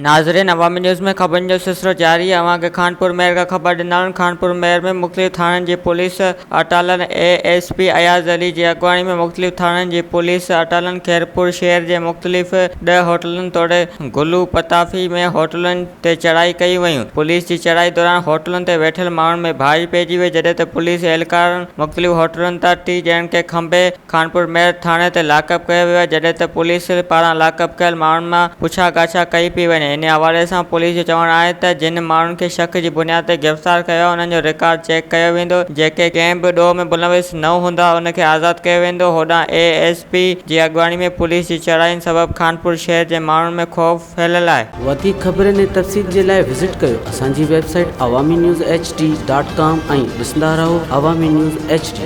ناظرين عوامي نيوز ۾ خبرن جو سلسلو جاري آهي اوهان کي خانپور مهر کان خبر ڏيندا آهيون خانپور مهر ۾ مختلف ٿاڻن جي police اٽالن A S P Ayaz Ali جي اڳواڻي ۾ مختلف ٿاڻن جي پوليس اٽالن خيرپور شهر جي مختلف ڏهه هوٽلن توڙي گلو پتافي ۾ هوٽلن تي چڙهائي ڪيون ويون پوليس جي چڙهائي دوران هوٽلن تي ويٺل ماڻهن ۾ ڀاڄ پئجي وئي جڏهن ته پوليس اهلڪارن مختلف هوٽلن تان ٽي ڄڻن کي کنڀي خانپور مهر ٿاڻي تي لاڪپ ڪيو ويو آهي جڏهن ته پوليس پاران لاڪپ ڪيل ماڻهن مان پڇا ڳاڇا ڪئي پئي وڃي ان حوالي سان پوليس جو چوڻ آهي ته جن ماڻهن کي شڪ جي بنياد تي گرفتار ڪيو آهي انهن جو رڪارڊ چيڪ ڪيو ويندو جيڪي ڪنهن به ڏوهه ۾ ملوث نه هوندا ان کي آزاد ڪيو ويندو هوڏانهن اي ايس پي جي اڳواڻي ۾ پوليس جي چڙهاين سبب خانپور شهر جي ماڻهن ۾ خوف ڦهليل آهي. وڌيڪ خبرن ۽ تفصيل جي لاء وزٽ ڪيو اسان جي website Awami news H D dot com ۽ ڏسندا رهو عوامي نيوز ايڇ ڊي.